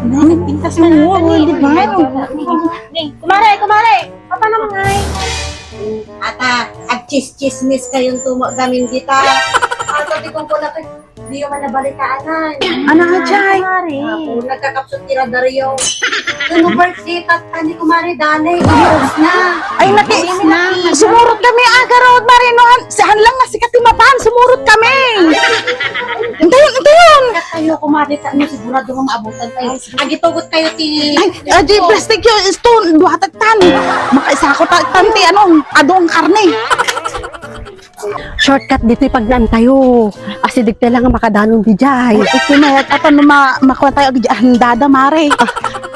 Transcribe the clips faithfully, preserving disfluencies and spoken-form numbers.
Pintas na natin eh. Kumare, kumare! Papa naman ay. Ata, agchis-chismis kayon tumo gamin dita. Ato, di kong pula ko. Di man nabalikaanan. Ano nga, Chay? Apo, nagkakapsot ti radaryo. Ano birthday tatta ni Kumare Dale? Ubos na. Ay, nati-, sumurot kami, agarod, Mare, no, han-, si-, han lang nga sikat ti matan, sumurot kami. Intayon, intayon. Kayo, Kumare, ta-, ano, sigurado nga maabutan tayo. Agitugot kayo ti... Ay, ah, di plastic yun, stone, duha tagtan. Makaisa ko tagtan ti, ano, adong karne. Shortcut ditoy pagnaan tayo. Asideg tayo lang nga makadanon di jay. Ay, iti mayat, apan no ma-, makuha tayo agi, ah, handada, mare. Ah,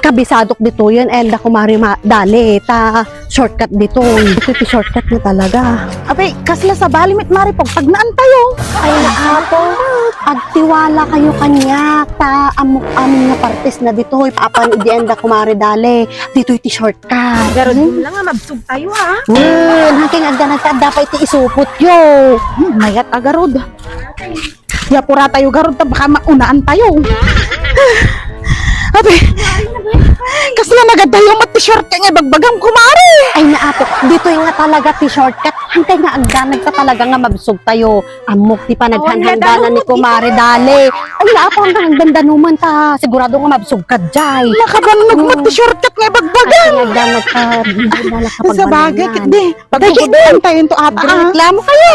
kabisadok ditoyen, enda, Kumare Ma-, Dale, ta shortcut ditoy. Ditoy ti shortcut na talaga. Apay, kasla sabali met, mare, pag pagnaan tayo. Ay, naapo. Agtiwala kayo kaniak, ta ammok amin nga partes na ditoy. Apan idi enda, Kumare Dale, ditoy ti shortcut. Garud lang nga mabsog tayo, ah. Wen, hangkay nga agdanag ta, adda pay ti isupotyo. Hmm, mayat a garud. Yapura tayo garud ta baka maunaan tayo. Ate, kasla nagadayo met ti shortcut nga ibagbagam, kumare. Ay, naapo, ditoy nga talaga ti shortcut. Hangkay nga agdanag ta talaga nga mabsog tayo. Ammok ti panaghanhangganan ni Kumare Dale. Ay, naapo, hanggang dandanuman ta. Sigurado nga mabsog ka, jay. Nakabannog met ti shortcut nga ibagbagam. Ay, agdanag ta. Ay, dala ka. Sabagay, pagbannog yan. Ket di. Pagkukuduan tayo into ata, ah. Reklamo kayo.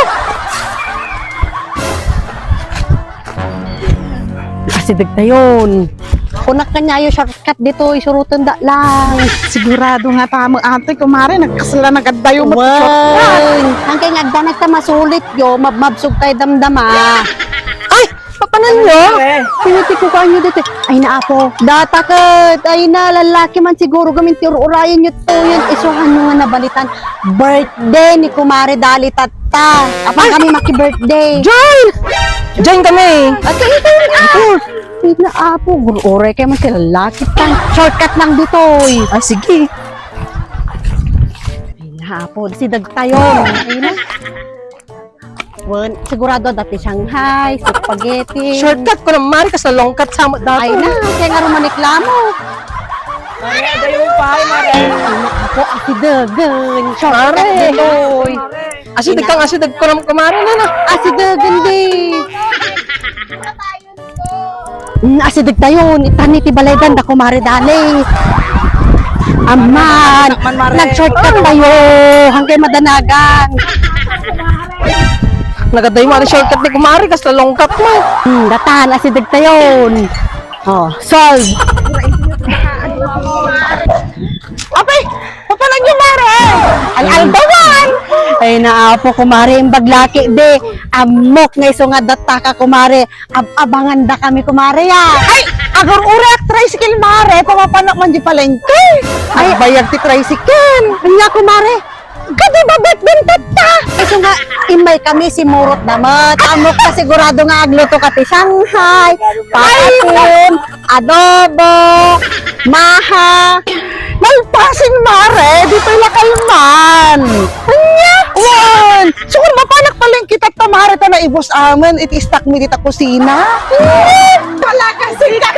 Asideg tayon. Kunak kaniayo shortcut ditoy, isuroten da lang. Sigurado nga tama, ate, kumare, nagkasla, nagadayo met ti shortcut. Wen, hangkay nga agdanag ta masulityo, mab-, mabsog tayo damdama. Ay! Papananyo? Pinatikukuanyo ditoy. Ay, naapo. Data ket, ay na, lalaki man siguro gamin ti ur-urayenyo toyen. Isuhanyo nga nabalitan. Birthday ni Kumare Dale tatta. Apan kami maki-birthday. Join! Join kami! At kayo, ah! Ay, naapo. Ur-uray kayo man ti lalaki ta. Shortcut lang ditoy. Ah, sige. Ay, naapo. Asideg tayo. Ay, na. Wen, sigurado adda ti Shanghai, spaghetti. Shortcut ko na, mare, kasla longkat sa amin dati. Ay na, kaya nga rumaniklamo. Mare, adayo pa, mare. Ako, asidegen. Shortcut ditoy. Asideg kang asideg ko na, kumare, na, na. Asidegen di. Mm, asideg tayon, itan iti balaydan da Kumare Dale. Amman, nag-shortcut tayo, hanggang madanagan. Nagadayo mo, ano, shortcut ni Kumare, kasla longkat mo. Hmm, datan, asideg tayon. Oh, solve. Apay, papananyo, mare? Al-aldawan! Ay, naapo, kumare, imbag laki, be. Ammok nga isu nga datta ka, kumare. Ab-abangan da kami, kumare, ah. Ay, agur-uray ak tricycle, mare. Pamapanak man di palengke. Ay. Agbayag ti tricycle. Anya, kumare. Kadi babet din tatta. Isu nga, immay kami, simurot da met. Ammok ka sigurado nga agluto ka ti Shanghai, papatin, adobo, maha. Nalpasin, mare, di pay lakalman. Anya? Wan, sukon mapanak palengke tatta, mare, ta naibus amin iti stock mi dita kusina. Talaga sika!